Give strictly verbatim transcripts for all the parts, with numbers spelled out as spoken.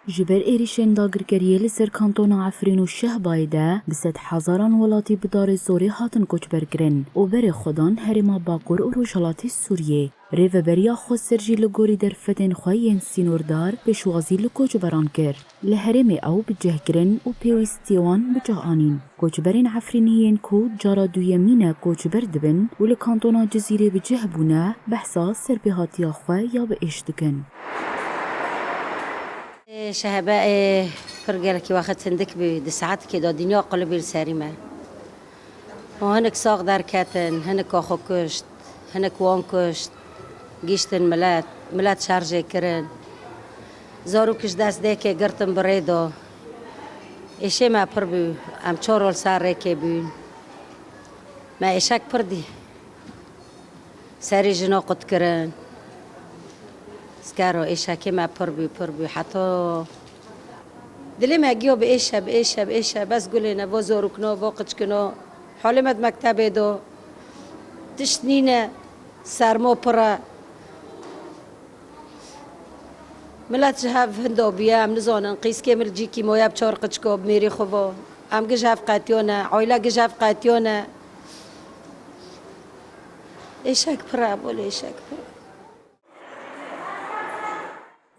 Ji ber êrîşên dagirkeriyê li ser kantona Efrîn û Şehbayê de bi sed hezaran welatî bi darê zorê hatin koçber kirin û berê xwe dan herêma Bakur û Rojhilatê Sûriyê. Rêveberiya Xweser jî li gorî derfetên xwe yên sînordar pêşwazî li koçberan kir. Li herêmê ew bi cih kirin û pêwîstiyê wan bi cih anîn. Koçberên Efrînî yên ku cara duyemîn e koçber dibin û li kantona Cizîrê bi cih bûne, behsa serpêhatiya xwe ya bi êş dikin. Ê, şehebe, ê, pir gelekî wext hindik bû, di saetekê de dinya qulibî li serî me. Û hinek sax derketin, hinek xwe kuşt, hinek wan kuşt, giştin milet, milet şerjê kirin. Zarok ji dest dêkê girtin bi rê de. Êşê me pir bû, em çar rol ser rêkê bûn. Me êşek pir dî. Serî jina qut kirin. Skero êşekê me pir bû, pir bû. Heta dilê me giya bi êş e, bi êş e, bi êş e. Bes gulê ne, va zarokno, va qiçkino. Halê me di mektebê do. Tişt nîne, sermo pir e. Milet ji hev hinda bûye, em nizanin. Qîskê min li cîkî maye bi çar qiçka bi mêrî xwe va. Em giş hev qetiyane, aîle giş hev qetiyane. Êşek pir e, bol êşek pir e.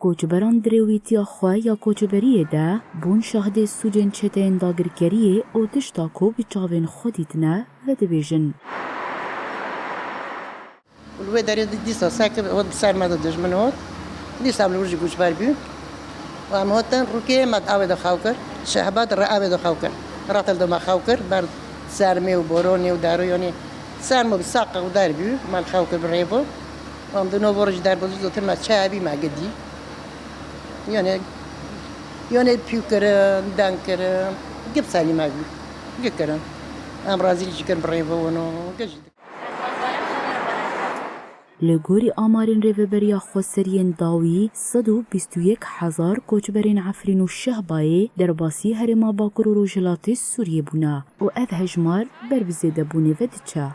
Koçberan di rêwîtiya xwe ya koçberiyê de bûn şahdê sûcên çeteyên dagirkeriyê û tişta ku bi çavên xwe dîtine, vedibêjin. Û li wê derê dîsa sek hot bi ser me de dijmin hot. Dîsa em li wir jî koçber bûn. Û em hatin rûkê me di avê de xew kir. Şehba di rê avê de xew kir. Ratil de me xew kir. Ber sermê û boronê û derû, yanî sermo bi saq û der bû. Me li xew kir bi rêvo. Û em di nov roj der bû, zotir me çaye bî me gidî. Yanî, yanî pîw kirin, deng kirin. Gip serî me bû. Gi kirin. Em razî jî kirin bi rêvo wino. Gi jî Li gorî amarên Rêveberiya Xweser yên dawî, sed û bîst û yek hezar koçberên Efrîn û Şehbayê derbasî herêma Bakur û Rojhilatê Sûriyê bûne û ev hejmar ber bi zêdebûnê ve diçe.